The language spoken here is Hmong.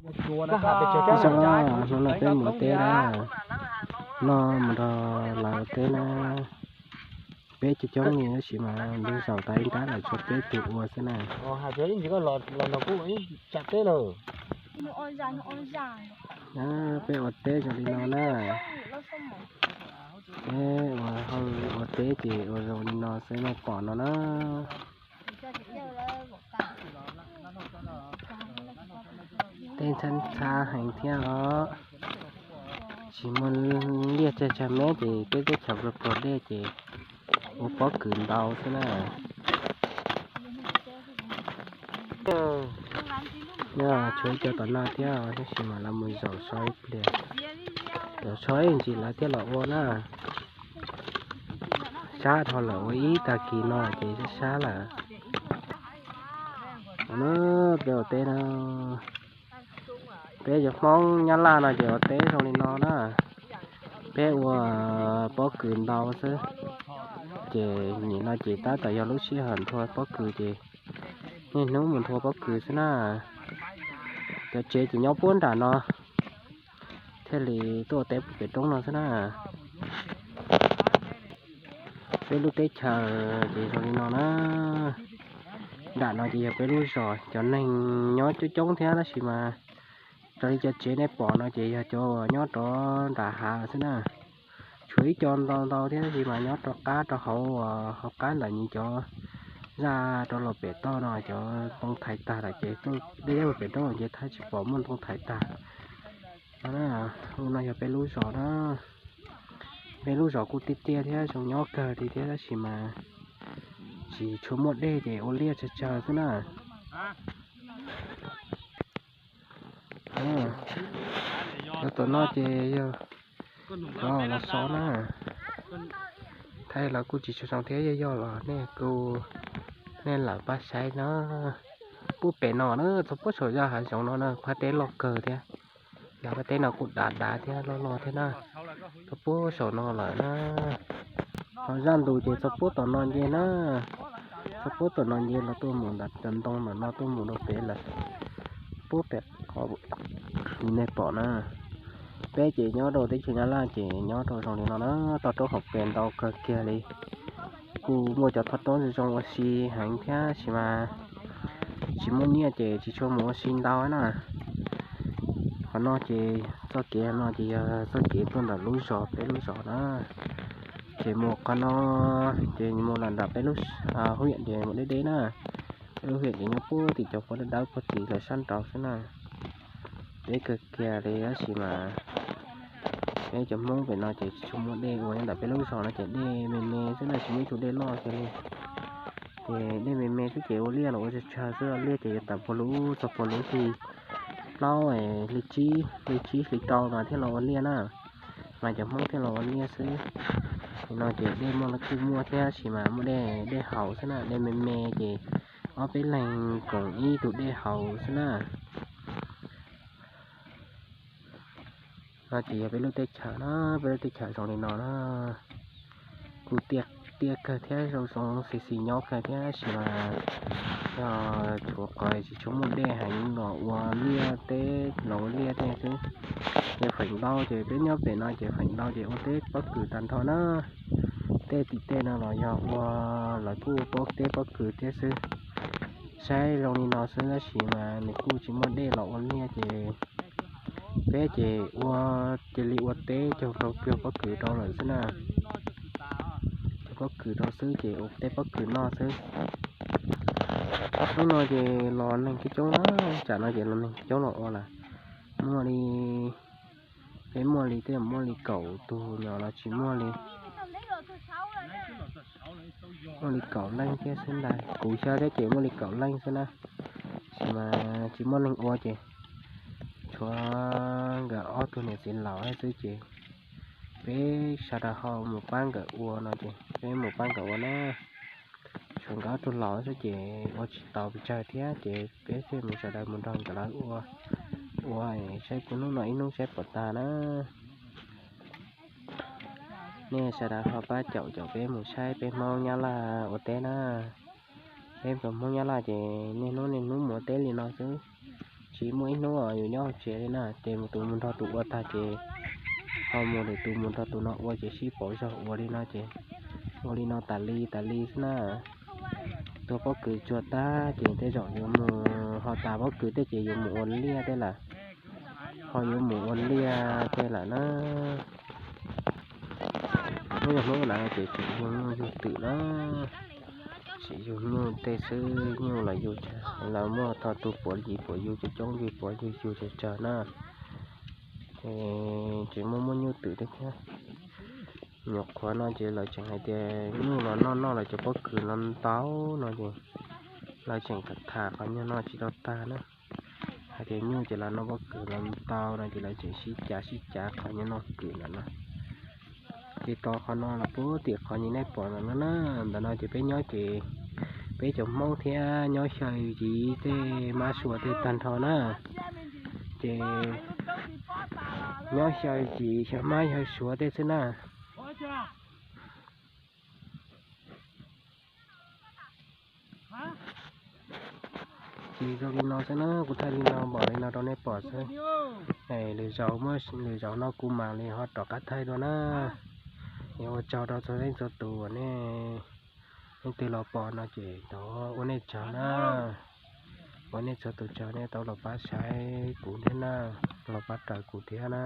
Hnub no peb mus ua teb na, no mus nrog lawv ua teb na. Peb coob coob li tab sis mas lub zaus tau ib nrab lawm tshuav peb tug ua xwb na. Peb ua teb zoo li no na. Peb ua hauj ua teb ces ua zoo li no xwb nej pom no na. Tej ntxhab ntxhab heev thiab os. Tsis muaj liaj tsawg tsawg me ces peb teb chaws pluag pluag dej ces ua pob kws ntau xwb na. Yog tshuav ib co tom no thiab tab sis mas lawv mus zaum so ib pliag, zaum so ib ntsis lawv thiaj los ua na. Sab dhau lawm ua ib tag kis no ces sab sab lawm. Peb ua teb na, peb cov Hmoob Nyab Laj no ces ua teb zoo li no na. Peb ua pob kws ntau xwb, ces nim no ces tab tom yog lub sij hawm nthua pob kws ces niaj hnub mus nthua pob kws xwb na. Cov tsev ces nyob puag nram no, thiaj li tuaj ua teb puag pem roob no xwb na. Peb lub teb chaws ces zoo li no na. Nram no ces yog peb lub zos, cov neeg nyob coob coob thiab tab sis mas raws li cov tsev nej pom no ces yog cov uas nyob rov nram hav xwb na. Tshuav ib co ntau ntau thiab tab sis mas nyob rov qab rau hauv, hauv qab ntawm nws cov zaj rau los pem toj no cov ntoo thaiv tag lawm ces tuaj deb deb puag pem roob ces thiaj tsis pom muaj ntoo thaiv tag. Lub no yog peb lub zos na. Peb lub zos kuj tiaj tiaj thiab zoo nyob kawg li thiab tab sis mas tsis tshua muaj dej ces ua liaj tsawg tsawg xwb na. Cov tom no ces yog cov los xov na. Thaij los kuj tsis tshua zoo thiab, yog yog los nej kuj, nej lam pab saib na. Puag pem no na, txog puag saum zaj hav zoov no na, phab teb loj kawg thiab. Lawv phab teb no kuj dav dav thiab loj loj thiab na. Txog puag saum no lawm na. Ho zaj ntus ces txog puag tom no nce na. Txog puag tom no nce los tuaj mus ntawm cov ntoo ntawm no tuaj mus rau pem lawm. Puag pem qhov li nej pom na. Peb ces nyob rau teb chaws Nyab Laj ces nyob rau zoo li no na, toj roob hauv pes ntau kawg kiag li. Kuj muaj cov thoj roob zoo zoo ua si heev thiab tab sis mas tsis muaj nyiaj ces tsis tshua mus ua si ntau na. Qhov no ces txoj kev no ces yog txoj kev tuaj ntawm lub zos, peb lub zos na. Ces mus qhov no ces mus los nram peb lub hwj yam ces mus deb deb na. Peb lub hwj yam ces nyob puag tim cov pov dawb dawb puag tim lawv sab nraud xwb na. Deb kawg kiag li tab sis mas peb cov Hmoob pem no ces tsis tshua muaj dej ua, nyob ntawm peb lub zos no ces dej me me xwb na, tsis muaj ib tug dej loj kiag li. Ces dej me me xwb ces ua liaj los ua tsawg tsawg xwb, liaj ces yuav tawm puag lub txog puag lub hli plaub, hli tsib, hli tsib hli rau mas thiaj los ua liaj na. Mas cov Hmoob thiaj los ua liaj xwb. Nim no ces dej muaj los kuj muaj thiab tab sis mas muaj dej, dej haus xwb na, dej me me ces ob peb leeg koom ib tug dej haus xwb na. No ces yog peb lub teb chaws na, peb lub teb chaws zoo li no na. Kuj tiaj, tiaj kawg thiab zoo zoo xis xis nyob kawg thiab tab sis mas yog tshuav qhov tsis tshua muaj dej heev los ua liaj teb, los ua liaj tej xwb. Ces feem ntau ces peb nyob pem no ces feem ntau ces ua teb pob kws tag nrho na. Tej tim tej no los yog ua, lawv kuj ua teb pob kws thiab xwb. Saib zoo li no xwb tab sis mas nws kuj tsis muaj dej los ua liaj ces peb ces ua, cia li ua teb cog rau, cog pob kws rau lawm xwb na. Cog pob kws rau xwb ces ua teb pob kws noj xwb. Hnub no ces los neeg coob coob na, tsam no ces los neeg coob los ua lawm. Muaj li, peb muaj li, tej muaj li kaum tus nyom los tsis muaj li. Muaj li kaum leej thiab xwb ntag, kuv xyov thiab ces muaj li kaum leej xwb na. Tab sis mas tsis muaj neeg ua ces tshuav nkawd ob tug niam txiv laus xwb ces peb sawv daws ho mus pab nkawd ua no ces peb mus pab nkawd ua na. Tshuav nkawd ob tug laus xwb ces ua tsis tau pes tsawg thiab ces peb thiaj mus sawv daws mus nrog nkawd lawv ua, ua saib puas hnub no ib hnub saib puas tag na. Nej sawv daws ho pab caum caum peb mus saib peb Hmoob Nyab Laj ua teb na. Peb cov Hmoob Nyab Laj ces niaj hnub niaj hnub mus ua teb li no xwb. Tsis muaj ib hnub yus nyob hauv tsev li na, ces tus mus nrog tus ua tag ces ho mus lwm tus mus nrog tus no ua ces sib pauv zog ua li no ces ua li no tas li tas li xwb na. Tua pob kws tsuag tag ces tej zaum yuav mus, ho tas pob kws tej ces yuav mus ua liaj tej lawm, ho yuav mus ua liaj tej lawm na. Hnub yog hnub na ces tseem yug nyuj yug twm na, tseem yug nyuj tej xwb, nyuj los yug, lawv muaj txog tus puav yim puav yug coob coob yug puav yug yug tsawg tsawg na. Ces tseem muaj muaj nyuj twm thiab. Nyuam qhuav no ces lawv tseem hais tias nyuj los noj noj lawv cov pob kws no ntau no ces lawv tseem tham qhov nyuag no tsis tau tag na. Hais tias nyuj ces los noj pob kws los ntau no ces lawv tseem sib cav sib cav qhov nyuag no kwm ntawm no. Ces tau qhov no los puag tim qhov nyuag nej pom ntawm no na. Ntawm no ces peb nyob ces peb cov Hmoob thiab nyob xyaw yim tej mab sua tej tag nrho na. Ces nyob xyaw yim xyaw mab xyaw suav tej xwb na. Ces zoo li no xwb na, kuv thaij li no npaum li no rau nej pom xwb. Lwm zaus muaj lwm zaus no kuv mam li ho rov qab thaij dua na. Es ua tsaug rau txhua leej txhua tus uas nej leej twg los pom no ces thov ua nej tsaug na. Ua nej txhua tus tsaug nej tau los pab saib kuv thiab na, los pab raws kuv thiab na.